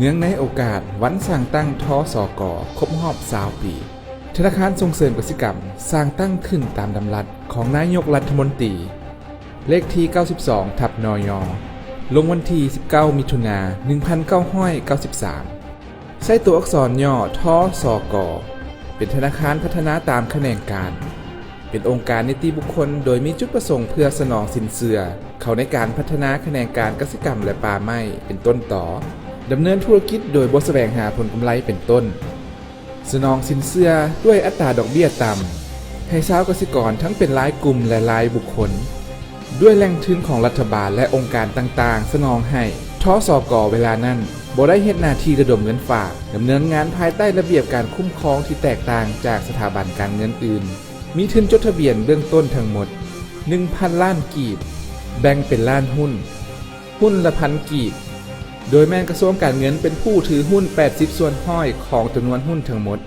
ເນື່ອງໃນໂອກາດວັນສ້າງຕັ້ງ ທສກ ຄົບຮອບຊາວປີ, ທະນາຄານສົ່ງເສີມກະສິກຳສ້າງຕັ້ງຂຶ້ນຕາມດຳລັດຂອງນາຍົກລັດຖະມົນຕີ ເລກທີເກົ້າສິບສອງ ທັບ ນຍ ລົງວັນທີສິບເກົ້າ ມິຖຸນາ ໜຶ່ງພັນເກົ້າຮ້ອຍເກົ້າສິບສາມ ໃຊ້ຕົວອັກສອນຫຍໍ້ ທສກ ເປັນທະນາຄານພັດທະນາຕາມຂະແໜງການ, ເປັນອົງການນິຕິບຸກຄົນ ໂດຍມີຈຸດປະສົງເພື່ອສະໜອງສິນເຊື່ອເຂົ້າໃນການພັດທະນາຂະແໜງການກະສິກຳ ແລະ ປ່າໄມ້ ເປັນຕົ້ນຕໍ, ດຳເນີນທຸລະກິດໂດຍບໍ່ສະແຫວງຫາຜົນກຳໄລ ເປັນຕົ້ນ. ສະໜອງສິນເຊື່ອດ້ວຍອັດຕາດອກເບ້ຍຕ່ຳ ໃຫ້ຊາວກະສິກອນທັງເປັນລາຍກຸ່ມ ແລະ ລາຍບຸກຄົນ ດ້ວຍແຫຼ່ງທຶນຂອງລັດຖະບານ ແລະ ອົງການຕ່າງໆສະໜອງໃຫ້. ທສກ ເວລານັ້ນບໍ່ໄດ້ເຮັດໜ້າທີ່ລະດົມເງິນຝາກ, ດຳເນີນງານພາຍໃຕ້ລະບຽບການຄຸ້ມຄອງທີ່ແຕກຕ່າງຈາກສະຖາບັນການເງິນອື່ນ, ມີທຶນຈົດທະບຽນເບື້ອງຕົ້ນທັງໝົດ ໜຶ່ງພັນລ້ານກີບ, ແບ່ງເປັນລ້ານຫຸ້ນ, ຫຸ້ນລະພັນກີບ, ໂດຍແມ່ນກະຊວງການເງິນເປັນຜູ້ຖືຫຸ້ນແປດສິບສ່ວນຮ້ອຍຂອງຈຳນວນຫຸ້ນທັງໝົດ.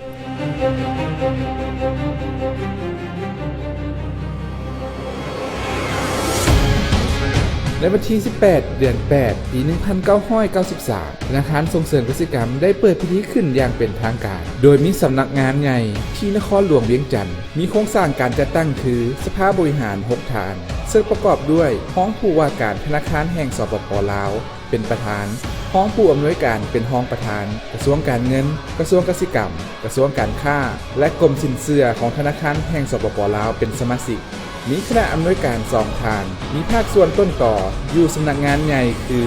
ໃນວັນທີສິບແປດ ເດືອນແປດ ປີໜຶ່ງພັນເກົ້າຮ້ອຍເກົ້າສິບສາມ ທະນາຄານສົ່ງເສີມກະສິກຳໄດ້ເປີດພິທີຂຶ້ນຢ່າງເປັນທາງການ ໂດຍມີສຳນັກງານໃຫຍ່ທີ່ນະຄອນຫຼວງວຽງຈັນ, ມີໂຄງສ້າງການຈັດຕັ້ງຄືສະພາບໍລິຫານຫົກທ່ານ, ເຊິ່ງປະກອບດ້ວຍຮອງຜູ້ວ່າການທະນາຄານແຫ່ງ ສປປ ລາວ ເປັນປະທານ, ຮອງຜູ້ອຳນວຍການເປັນຮອງປະທານ, ກະຊວງການເງິນ, ກະຊວງກະສິກຳ, ກະຊວງການຄ້າ ແລະ ກົມສິນເຊື່ອຂອງທະນາຄານແຫ່ງ ສປປ ລາວ ເປັນສະມາຊິກ, ມີຄະນະອຳນວຍການສອງທ່ານ, ມີພາກສ່ວນຕົ້ນຕໍຢູ່ສຳນັກງານໃຫຍ່ຄື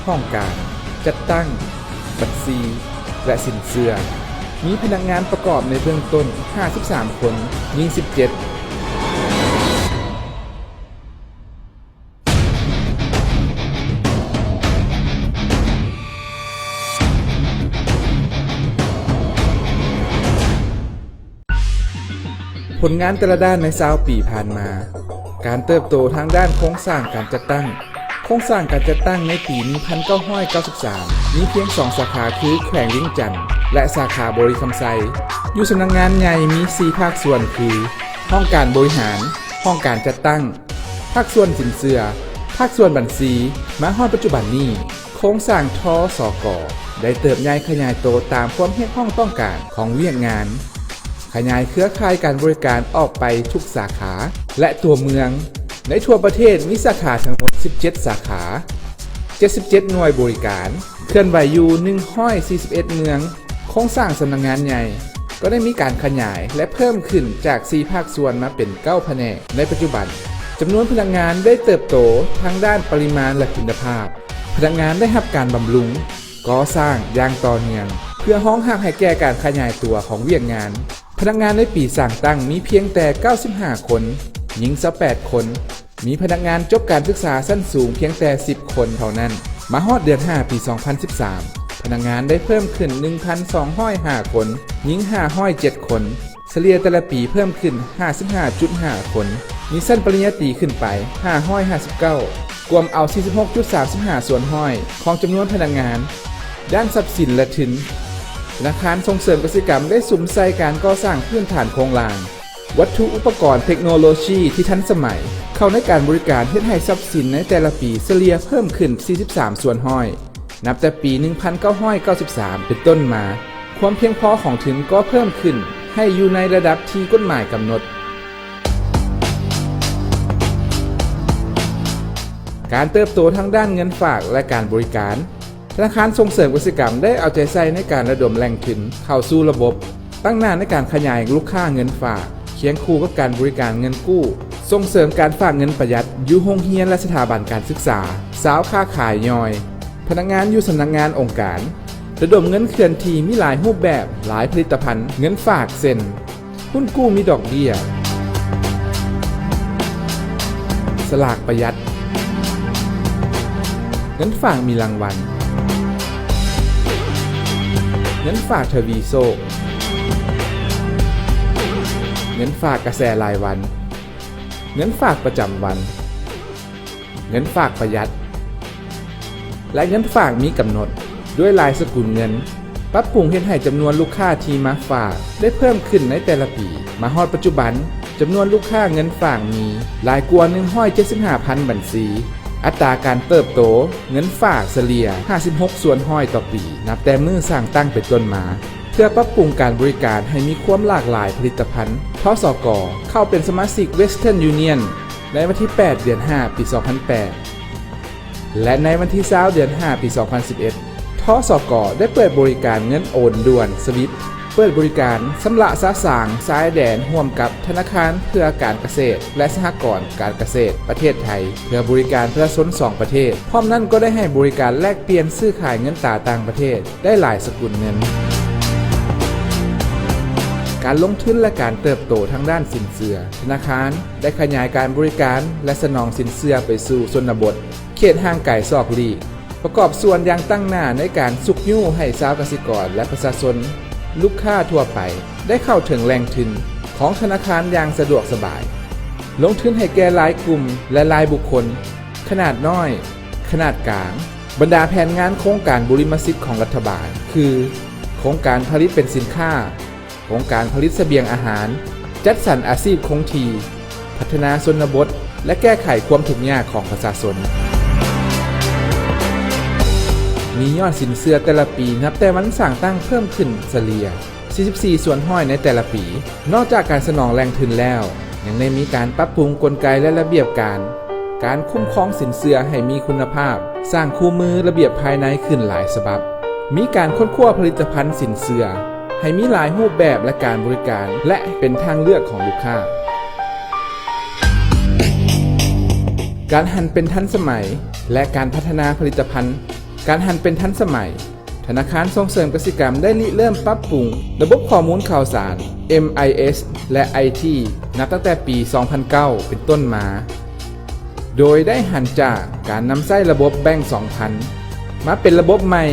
ຫ້ອງການ, ຈັດຕັ້ງ, ບັນຊີ ແລະ ສິນເຊື່ອ, ມີພະນັກງານປະກອບໃນເບື້ອງຕົ້ນຫ້າສິບສາມຄົນ, ຍິງສິບເຈັດ. ຜົນງານແຕ່ລະດ້ານໃນຊາວປີຜ່ານມາ. ການເຕີບໂຕທາງດ້ານໂຄງສ້າງການຈັດຕັ້ງ. ໂຄງສ້າງການຈັດຕັ້ງໃນປີໜຶ່ງພັນເກົ້າຮ້ອຍເກົ້າສິບສາມ ມີພຽງສອງສາຂາ ຄືແຂວງວຽງຈັນ ແລະ ສາຂາບໍລິຄຳໄຊ. ຢູ່ສຳນັກງານໃຫຍ່ມີສີ່ພາກສ່ວນ ຄື ຫ້ອງການບໍລິຫານ, ຫ້ອງການຈັດຕັ້ງ, ພາກສ່ວນສິນເຊື່ອ, ພາກສ່ວນບັນຊີ. ມາຮອດປັດຈຸບັນນີ້, ໂຄງສ້າງ ທສກ ໄດ້ເຕີບໃຫຍ່ຂະຫຍາຍໂຕຕາມຄວາມຮຽກຮ້ອງຕ້ອງການຂອງວຽກງານ, ຂະຫຍາຍເຄືອຂ່າຍການບໍລິການອອກໄປທຸກສາຂາ ແລະ ຕົວເມືອງ. ໃນທົ່ວປະເທດມີສາຂາທັງໝົດສິບເຈັດສາຂາ, ເຈັດສິບເຈັດໜ່ວຍບໍລິການ, ເຄື່ອນໄຫວຢູ່ໜຶ່ງຮ້ອຍສີ່ສິບເອັດເມືອງ. ໂຄງສ້າງສຳນັກງານໃຫຍ່ກໍໄດ້ມີການຂະຫຍາຍ ແລະ ເພີ່ມຂຶ້ນຈາກສີ່ພາກສ່ວນມາເປັນເກົ້າພະແນກໃນປັດຈຸບັນ. ຈຳນວນພະນັກງານໄດ້ເຕີບໂຕທາງດ້ານປະລິມານ ແລະ ຄຸນນະພາບ. ພະນັກງານໄດ້ຮັບການບຳລຸງ, ກໍ່ສ້າງຢ່າງຕໍ່ເນື່ອງ ເພື່ອຮອງຮັບໃຫ້ແກ່ການຂະຫຍາຍຕົວຂອງວຽກງານ. ພະນັກງານໃນປີສ້າງຕັ້ງມີພຽງແຕ່ເກົ້າສິບຫ້າຄົນ, ຍິງຊາວແປດຄົນ, ມີພະນັກງານຈົບການສຶກສາຊັ້ນສູງພຽງແຕ່ສິບຄົນເທົ່ານັ້ນ. ມາຮອດເດືອນຫ້າ ປີສອງພັນສິບສາມ ພະນັກງານໄດ້ເພີ່ມຂຶ້ນໜຶ່ງພັນສອງຮ້ອຍຫ້າຄົນ, ຍິງຫ້າຮ້ອຍເຈັດຄົນ, ສະເລ່ຍແຕ່ລະປີເພີ່ມຂຶ້ນຫ້າສິບຫ້າຈຸດຫ້າຄົນ, ມີຊັ້ນປະລິນຍາຕີຂຶ້ນໄປຫ້າຮ້ອຍຫ້າສິບເກົ້າ, ກວມເອົາສີ່ສິບຫົກຈຸດສາມຫ້າສ່ວນຮ້ອຍຂອງຈຳນວນພະນັກງານ. ດ້ານຊັບສິນ ແລະ ທຶນ, ທະນາຄານສົ່ງເສີມກະສິກຳໄດ້ສຸມໃສ່ການກໍ່ສ້າງພື້ນຖານໂຄງລ່າງ, ວັດຖຸອຸປະກອນເທັກໂນໂລຊີທີ່ທັນສະໄໝເຂົ້າໃນການບໍລິການ ເຮັດໃຫ້ຊັບສິນໃນແຕ່ລະປີສະເລ່ຍເພີ່ມຂຶ້ນສີ່ສິບສາມສ່ວນຮ້ອຍ. ນັບແຕ່ປີໜຶ່ງພັນເກົ້າຮ້ອຍເກົ້າສິບສາມເປັນຕົ້ນມາ, ຄວາມພຽງພໍຂອງທຶນກໍເພີ່ມຂຶ້ນໃຫ້ຢູ່ໃນລະດັບທີ່ກົດໝາຍກຳນົດ. ການເຕີບໂຕທາງດ້ານເງິນຝາກ ແລະ ການບໍລິການ. ທະນາຄານສົ່ງເສີມກະສິກຳໄດ້ເອົາໃຈໃສ່ໃນການລະດົມແຫຼ່ງທຶນເຂົ້າສູ່ລະບົບ, ຕັ້ງໜ້າໃນການຂະຫຍາຍລູກຄ້າເງິນຝາກ, ຄຽງຄູ່ກັບການບໍລິການເງິນກູ້, ສົ່ງເສີມການຝາກເງິນປະຢັດຢູ່ໂຮງຮຽນ ແລະ ສະຖາບັນການສຶກສາ, ຊາວຄ້າຂາຍຍ່ອຍ, ພະນັກງານຢູ່ສຳນັກງານອົງການ, ລະດົມເງິນເຄື່ອນທີ່ມີຫຼາຍຮູບແບບ, ຫຼາຍຜະລິດຕະພັນເງິນຝາກ ເຊັ່ນ ຮຸ້ນກູ້ມີດອກເບ້ຍ, ສະຫຼາກປະຢັດ, ເງິນຝາກມີລາງວັນ, ເງິນຝາກທະວີໂຊກ, ເງິນຝາກກະແສລາຍວັນ, ເງິນຝາກປະຈຳວັນ, ເງິນຝາກປະຢັດ ແລະ ເງິນຝາກມີກຳນົດ ດ້ວຍຫຼາຍສະກຸນເງິນ, ປັບປຸງເຮັດໃຫ້ຈຳນວນລູກຄ້າທີ່ມາຝາກໄດ້ເພີ່ມຂຶ້ນໃນແຕ່ລະປີ. ມາຮອດປັດຈຸບັນ, ຈຳນວນລູກຄ້າເງິນຝາກມີຫຼາຍກວ່າໜຶ່ງຮ້ອຍເຈັດສິບຫ້າພັນບັນຊີ, ອັດຕາການເຕີບໂຕເງິນຝາກສະເລ່ຍຫ້າສິບຫົກສ່ວນຮ້ອຍຕໍ່ປີ ນັບແຕ່ມື້ສ້າງຕັ້ງເປັນຕົ້ນມາ. ເພື່ອປັບປຸງການບໍລິການໃຫ້ມີຄວາມຫຼາກຫຼາຍຜະລິດຕະພັນ, ທສກ ເຂົ້າເປັນສະມາຊິກ Western Union ໃນວັນທີແປດ ເດືອນຫ້າ ປີສອງພັນແປດ ແລະ ໃນວັນທີຊາວ ເດືອນຫ້າ ປີສອງພັນສິບເອັດ ທສກ ໄດ້ເປີດບໍລິການເງິນໂອນດ່ວນ SWIFT ເປີດບໍລິການຊຳລະສະສາງຊາຍແດນຮ່ວມກັບທະນາຄານເພື່ອການກະເສດ ແລະ ສະຫະກອນການກະເສດປະເທດໄທ ເພື່ອບໍລິການປະຊາຊົນສອງປະເທດ. ພ້ອມນັ້ນກໍໄດ້ໃຫ້ບໍລິການແລກປ່ຽນຊື້ຂາຍເງິນຕາຕ່າງປະເທດໄດ້ຫຼາຍສະກຸນເງິນ. ການລົງທຶນ ແລະ ການເຕີບໂຕທາງດ້ານສິນເຊື່ອ, ທະນາຄານໄດ້ຂະຫຍາຍການບໍລິການ ແລະ ສະໜອງສິນເຊື່ອໄປສູ່ຊົນນະບົດ, ເຂດຫ່າງໄກສອກຫຼີກ, ປະກອບສ່ວນຢ່າງຕັ້ງໜ້າໃນການຊຸກຍູ້ໃຫ້ຊາວກະສິກອນ ແລະ ປະຊາຊົນ, ລູກຄ້າທົ່ວໄປ ໄດ້ເຂົ້າເຖິງແຫຼ່ງທຶນຂອງທະນາຄານຢ່າງສະດວກສະບາຍ, ລົງທຶນໃຫ້ແກ່ລາຍກຸ່ມ ແລະ ລາຍບຸກຄົນ, ຂະໜາດນ້ອຍ, ຂະໜາດກາງ, ບັນດາແຜນງານໂຄງການບຸລິມະສິດຂອງລັດຖະບານ ຄື ໂຄງການຜະລິດເປັນສິນຄ້າ, ໂຄງການຜະລິດສະບຽງອາຫານ, ຈັດສັນອາຊີບຄົງທີ່, ພັດທະນາຊົນນະບົດ ແລະ ແກ້ໄຂຄວາມທຸກຍາກຂອງປະຊາຊົນ. ມີຍອດສິນເຊື່ອແຕ່ລະປີນັບແຕ່ວັນສ້າງຕັ້ງເພີ່ມຂຶ້ນສະເລ່ຍສີ່ສິບສີ່ສ່ວນຮ້ອຍໃນແຕ່ລະປີ. ນອກຈາກການສະໜອງແຫຼ່ງທຶນແລ້ວ, ຍັງໄດ້ມີການປັບປຸງກົນໄກ ແລະ ລະບຽບການ ການຄຸ້ມຄອງສິນເຊື່ອໃຫ້ມີຄຸນນະພາບ, ສ້າງຄູ່ມືລະບຽບພາຍໃນຂຶ້ນຫຼາຍສະບັບ, ມີການຄົ້ນຄວ້າຜະລິດຕະພັນສິນເຊື່ອໃຫ້ມີຫຼາຍຮູບແບບ ແລະ ການບໍລິການ ແລະ ເປັນທາງເລືອກຂອງລູກຄ້າ. ການຫັນເປັນທັນສະໄໝ ແລະ ການພັດທະນາຜະລິດຕະພັນ. ການຫັນເປັນທັນສະໄໝ. ທະນາຄານສົ່ງເສີມກະສິກຳໄດ້ລິເລີ່ມປັບປຸງລະບົບຂໍ້ມູນຂ່າວສານ ເອັມໄອເອສ ແລະ ໄອທີ ນັບຕັ້ງແຕ່ປີສອງພັນເກົ້າເປັນຕົ້ນມາ, ໂດຍໄດ້ຫັນຈາກການນຳໃຊ້ລະບົບແບງສອງພັນ ມາເປັນລະບົບໃໝ່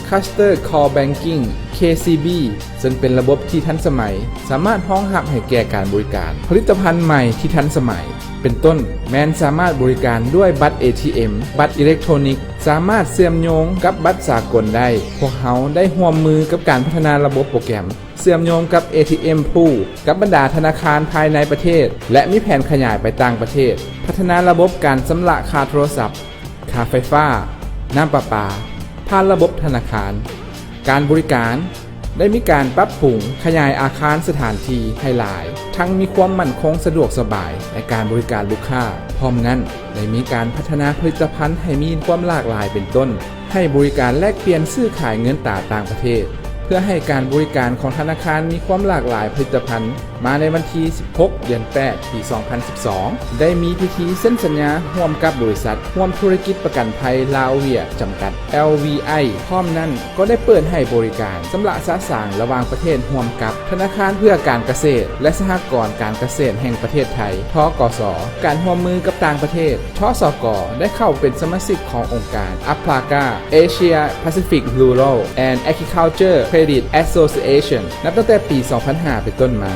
Customer Core Banking ເຄຊີບີ ເຊິ່ງເປັນລະບົບທີ່ທັນສະໄໝ, ສາມາດຮອງຮັບໃຫ້ແກ່ການບໍລິການຜະລິດຕະພັນໃໝ່ທີ່ທັນສະໄໝ. ເປັນຕົ້ນ, ແມ່ນສາມາດບໍລິການດ້ວຍບັດເອທີເອັມ, ບັດອີເລັກໂທຣນິກ, ສາມາດເຊື່ອມໂຍງກັບບັດສາກົນໄດ້. ພວກເຮົາໄດ້ຮ່ວມມືກັບການພັດທະນາລະບົບໂປຣແກຣມເຊື່ອມໂຍງກັບເອທີເອັມພູລ ກັບບັນດາທະນາຄານພາຍໃນປະເທດ ແລະ ມີແຜນຂະຫຍາຍໄປຕ່າງປະເທດ, ພັດທະນາລະບົບການຊຳລະຄ່າໂທລະສັບ, ຄ່າໄຟຟ້າ, ນ້ຳປະປາ ຜ່ານລະບົບທະນາຄານ. ການບໍລິການ ໄດ້ມີການປັບປຸງຂະຫຍາຍອາຄານສະຖານທີ່ໃຫ້ຫຼາຍ, ທັງມີຄວາມໝັ້ນຄົງສະດວກສະບາຍໃນການບໍລິການລູກຄ້າ. ພ້ອມນັ້ນ, ໄດ້ມີການພັດທະນາຜະລິດຕະພັນໃຫ້ມີຄວາມຫຼາກຫຼາຍ ເປັນຕົ້ນ ໃຫ້ບໍລິການແລກປ່ຽນຊື້ຂາຍເງິນຕາຕ່າງປະເທດ, ເພື່ອໃຫ້ການບໍລິການຂອງທະນາຄານມີຄວາມຫຼາກຫຼາຍຜະລິດຕະພັນ. ມາໃນວັນທີສິບຫົກ ເດືອນແປດ ປີສອງພັນສິບສອງ ໄດ້ມີພິທີເຊັນສັນຍາຮ່ວມກັບບໍລິສັດຮ່ວມທຸລະກິດປະກັນໄພລາວ-ຫວຽດ ຈຳກັດ ແອລວີໄອ ພ້ອມນັ້ນກໍໄດ້ເປີດໃຫ້ບໍລິການຊຳລະສະສາງລະຫວ່າງປະເທດຮ່ວມກັບທະນາຄານເພື່ອການກະເສດ ແລະ ສະຫະກອນການກະເສດແຫ່ງປະເທດໄທ ທກສ. ການຮ່ວມມືກັບຕ່າງປະເທດ ທສກ ໄດ້ເຂົ້າເປັນສະມາຊິກຂອງອົງການ APRAGA Asia Pacific Rural and Agriculture Credit Association ນັບຕັ້ງແຕ່ປີສອງພັນຫ້າເປັນຕົ້ນມາ.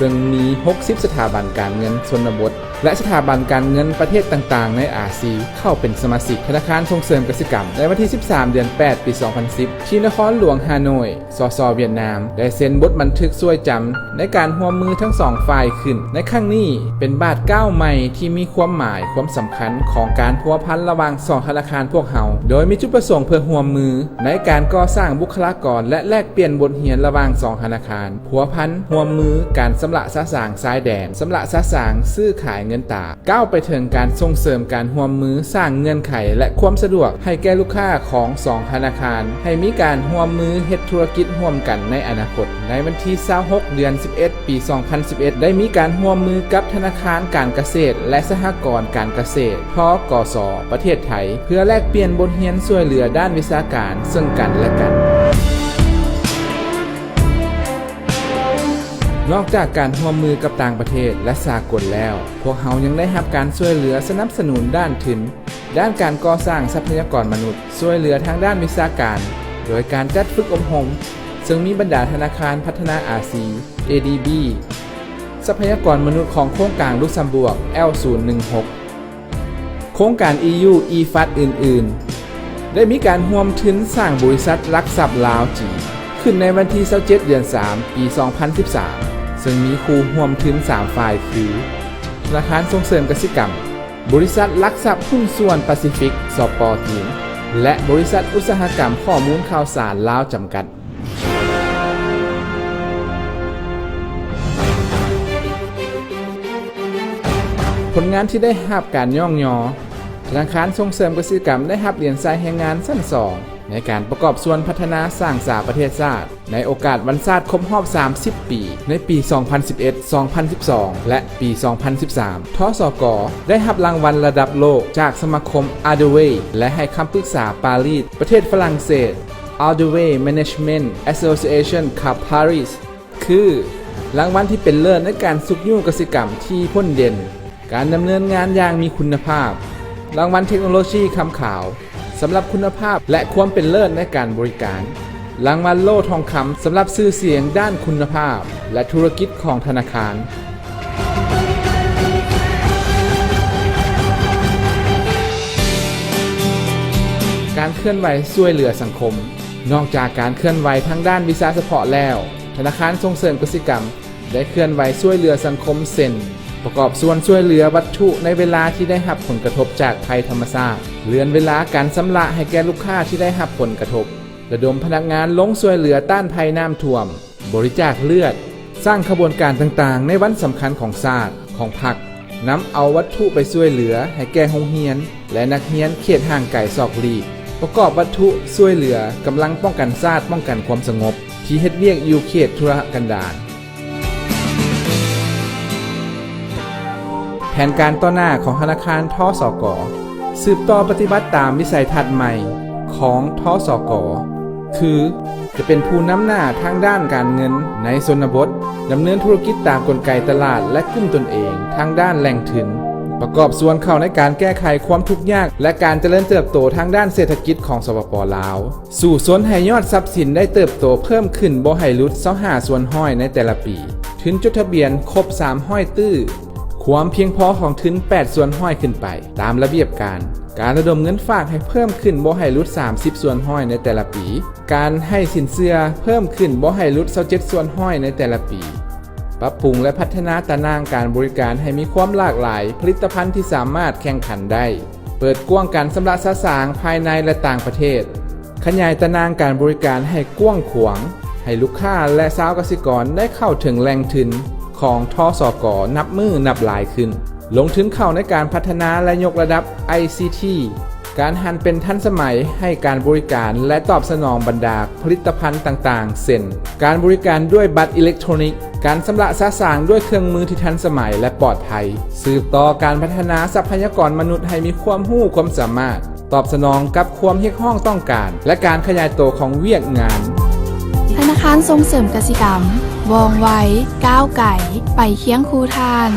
ເຊິ່ງມີຫົກສິບສະຖາບັນການເງິນຊົນນະບົດ ແລະ ສະຖາບັນການເງິນປະເທດຕ່າງໆໃນອາຊີເຂົ້າເປັນສະມາຊິກ. ທະນາຄານສົ່ງເສີມກະສິກຳ ໃນວັນທີສິບສາມ ເດືອນແປດ ປີສອງພັນສິບ ທີ່ນະຄອນຫຼວງຮ່າໂນ້ຍ, ສສ ຫວຽດນາມ ໄດ້ເຊັນບົດບັນທຶກຊ່ວຍຈຳໃນການຮ່ວມມືທັງສອງຝ່າຍຂຶ້ນ. ໃນຄັ້ງນີ້ເປັນບາດກ້າວໃໝ່ທີ່ມີຄວາມໝາຍຄວາມສຳຄັນຂອງການພົວພັນລະຫວ່າງສອງທະນາຄານພວກເຮົາ, ໂດຍມີຈຸດປະສົງເພື່ອຮ່ວມມືໃນການກໍ່ສ້າງບຸກຄະລາກອນ ແລະ ແລກປ່ຽນບົດຮຽນລະຫວ່າງສອງທະນາຄານ. ພົວພັນຮ່ວມມືການຊຳລະສະສາງຊາຍແດນ, ຊຳລະສະສາງຊື້ຂາຍເງິນຕາ, ກ້າວໄປເຖິງການສົ່ງເສີມການຮ່ວມມື, ສ້າງເງື່ອນໄຂ ແລະ ຄວາມສະດວກໃຫ້ແກ່ລູກຄ້າຂອງສອງທະນາຄານ, ໃຫ້ມີການຮ່ວມມືເຮັດທຸລະກິດຮ່ວມກັນໃນອະນາຄົດ. ໃນວັນທີຊາວຫົກ ເດືອນສິບເອັດ ປີສອງພັນສິບເອັດ ໄດ້ມີການຮ່ວມມືກັບທະນາຄານການກະເສດ ແລະ ສະຫະກອນການກະເສດ ທກສ ປະເທດໄທ ເພື່ອແລກປ່ຽນບົດຮຽນຊ່ວຍເຫຼືອດ້ານວິຊາການເຊິ່ງກັນ ແລະ ກັນ. ນອກຈາກການຮ່ວມມືກັບຕ່າງປະເທດ ແລະ ສາກົນແລ້ວ, ພວກເຮົາຍັງໄດ້ຮັບການຊ່ວຍເຫຼືອສະໜັບສະໜູນດ້ານທຶນ, ດ້ານການກໍ່ສ້າງຊັບພະຍາກອນມະນຸດ, ຊ່ວຍເຫຼືອທາງດ້ານວິຊາການ ໂດຍການຈັດຝຶກອົບຮົມ, ເຊິ່ງມີບັນດາທະນາຄານພັດທະນາອາຊີ, ເອດີບີ, ຊັບພະຍາກອນມະນຸດຂອງໂຄງການລຸກຊຳບວກ ແອລສູນໜຶ່ງຫົກ, ໂຄງການ ອີ ຢູ ອີ ຟັດ ອື່ນໆ. ໄດ້ມີການຮ່ວມທຶນສ້າງບໍລິສັດຫຼັກຊັບລາວຈີນ ຂຶ້ນໃນວັນທີຊາວເຈັດ ເດືອນສາມ ປີສອງພັນສິບສາມ ເຊິ່ງມີຄູ່ຮ່ວມທຶນສາມຝ່າຍຄື ທະນາຄານສົ່ງເສີມກະສິກຳ, ບໍລິສັດຫຼັກຊັບຫຸ້ນສ່ວນປາຊີຟິກ ສປ ຈີນ ແລະ ບໍລິສັດອຸດສາຫະກຳຂໍ້ມູນຂ່າວສານລາວ ຈຳກັດ. ຜົນງານທີ່ໄດ້ຮັບການຍ້ອງຍໍ, ທະນາຄານສົ່ງເສີມກະສິກຳໄດ້ຮັບຫຼຽນຊາຍແຮງງານຊັ້ນສອງ ໃນການປະກອບສ່ວນພັດທະນາສ້າງສາປະເທດຊາດ ໃນໂອກາດວັນຊາດຄົບຮອບສາມສິບປີ ໃນປີສອງພັນສິບເອັດ ສອງພັນສິບສອງ ແລະ ປີສອງພັນສິບສາມ. ທສກ ໄດ້ຮັບລາງວັນລະດັບໂລກຈາກສະມາຄົມ Ardevir ແລະ ໃຫ້ຄຳປຶກສາປາຣີ ປະເທດຝຣັ່ງເສດ Ardevir Management Association Cup Paris ຄື ລາງວັນທີ່ເປັນເລີດໃນການຊຸກຍູ້ກະສິກຳທີ່ພົ້ນເດັ່ນ, ການດຳເນີນງານຢ່າງມີຄຸນນະພາບ, ລາງວັນເທັກໂນໂລຊີຄຳຂາວ ສຳລັບຄຸນນະພາບ ແລະ ຄວາມເປັນເລີດໃນການບໍລິການ, ລາງວັນໂລ່ທອງຄຳ ສຳລັບຊື່ສຽງດ້ານຄຸນນະພາບ ແລະ ທຸລະກິດຂອງທະນາຄານ. ການເຄື່ອນໄຫວຊ່ວຍເຫຼືອສັງຄົມ. ນອກຈາກການເຄື່ອນໄຫວທາງດ້ານວິຊາສະເພາະແລ້ວ, ທະນາຄານສົ່ງເສີມກະສິກຳ ໄດ້ເຄື່ອນໄຫວຊ່ວຍເຫຼືອສັງຄົມ ເຊັ່ນ ປະກອບສ່ວນຊ່ວຍເຫຼືອວັດຖຸໃນເວລາທີ່ໄດ້ຮັບຜົນກະທົບຈາກໄພທຳມະຊາດ, ເລື່ອນເວລາການຊຳລະໃຫ້ແກ່ລູກຄ້າທີ່ໄດ້ຮັບຜົນກະທົບ, ລະດົມພະນັກງານລົງຊ່ວຍເຫຼືອຕ້ານໄພນ້ຳຖ້ວມ, ບໍລິຈາກເລືອດ, ສ້າງຂະບວນການຕ່າງໆໃນວັນສຳຄັນຂອງຊາດ, ຂອງພັກ, ນຳເອົາວັດຖຸໄປຊ່ວຍເຫຼືອໃຫ້ແກ່ໂຮງຮຽນ ແລະ ນັກຮຽນເຂດຫ່າງໄກສອກຫຼີກ, ປະກອບວັດຖຸຊ່ວຍເຫຼືອກຳລັງປ້ອງກັນຊາດ, ປ້ອງກັນຄວາມສະຫງົບ ທີ່ເຮັດວຽກຢູ່ເຂດທຸລະກັນດານ. ແຜນການຕໍ່ໜ້າຂອງທະນາຄານ ທສກ ສືບຕໍ່ປະຕິບັດຕາມວິໄສທັດໃໝ່ຂອງ ທສກ ຄື ຈະເປັນຜູ້ນຳໜ້າທາງດ້ານການເງິນໃນຊົນນະບົດ, ດຳເນີນທຸລະກິດຕາມກົນໄກຕະຫຼາດ ແລະ ກຸ້ມຕົນເອງທາງດ້ານແຫຼ່ງທຶນ, ປະກອບສ່ວນເຂົ້າໃນການແກ້ໄຂຄວາມທຸກຍາກ ແລະ ການຈະເລີນເຕີບໂຕທາງດ້ານເສດຖະກິດຂອງ ສປປ ລາວ. ສູ້ຊົນໃຫ້ຍອດຊັບສິນໄດ້ເຕີບໂຕເພີ່ມຂຶ້ນບໍ່ໃຫ້ຫຼຸດຊາວຫ້າສ່ວນຮ້ອຍໃນແຕ່ລະປີ, ທຶນຈົດທະບຽນຄົບສາມຮ້ອຍຕື້, ຄວາມພຽງພໍຂອງທຶນແປດສ່ວນຮ້ອຍຂຶ້ນໄປຕາມລະບຽບການ, ການລະດົມເງິນຝາກໃຫ້ເພີ່ມຂຶ້ນບໍ່ໃຫ້ຫຼຸດສາມສິບສ່ວນຮ້ອຍໃນແຕ່ລະປີ, ການໃຫ້ສິນເຊື່ອເພີ່ມຂຶ້ນບໍ່ໃຫ້ຫຼຸດຊາວເຈັດສ່ວນຮ້ອຍໃນແຕ່ລະປີ, ປັບປຸງ ແລະ ພັດທະນາຕາໜ່າງການບໍລິການໃຫ້ມີຄວາມຫຼາກຫຼາຍຜະລິດຕະພັນທີ່ສາມາດແຂ່ງຂັນໄດ້. ເປີດກວ້າງການຊຳລະສະສາງພາຍໃນ ແລະ ຕ່າງປະເທດ, ຂະຫຍາຍຕາໜ່າງການບໍລິການໃຫ້ກວ້າງຂວາງ, ໃຫ້ລູກຄ້າ ແລະ ຊາວກະສິກອນໄດ້ເຂົ້າເຖິງແຫຼ່ງທຶນຂອງ ທສກ ນັບມື້ນັບຫຼາຍຂຶ້ນ, ລົງທຶນເຂົ້າໃນການພັດທະນາ ແລະ ຍົກລະດັບ ໄອຊີທີ, ການຫັນເປັນທັນສະໄໝໃຫ້ການບໍລິການ ແລະ ຕອບສະໜອງບັນດາ ຜະລິດຕະພັນຕ່າງໆ ເຊັ່ນ ການບໍລິການດ້ວຍບັດອີເລັກໂທຣນິກ, ການຊຳລະສະສາງດ້ວຍເຄື່ອງມືທີ່ທັນສະໄໝ ແລະ ປອດໄພ, ສືບຕໍ່ການພັດທະນາຊັບພະຍາກອນມະນຸດໃຫ້ມີຄວາມຮູ້ຄວາມສາມາດ, ຕອບສະໜອງກັບຄວາມຮຽກຮ້ອງຕ້ອງການ ແລະ ການຂະຫຍາຍໂຕຂອງວຽກງານ. ທະນາຄານສົ່ງເສີມກະສິກຳ, ວ່ອງໄວ, ກ້າວໄກ, ໄປຄຽງຄູ່ທ່ານ.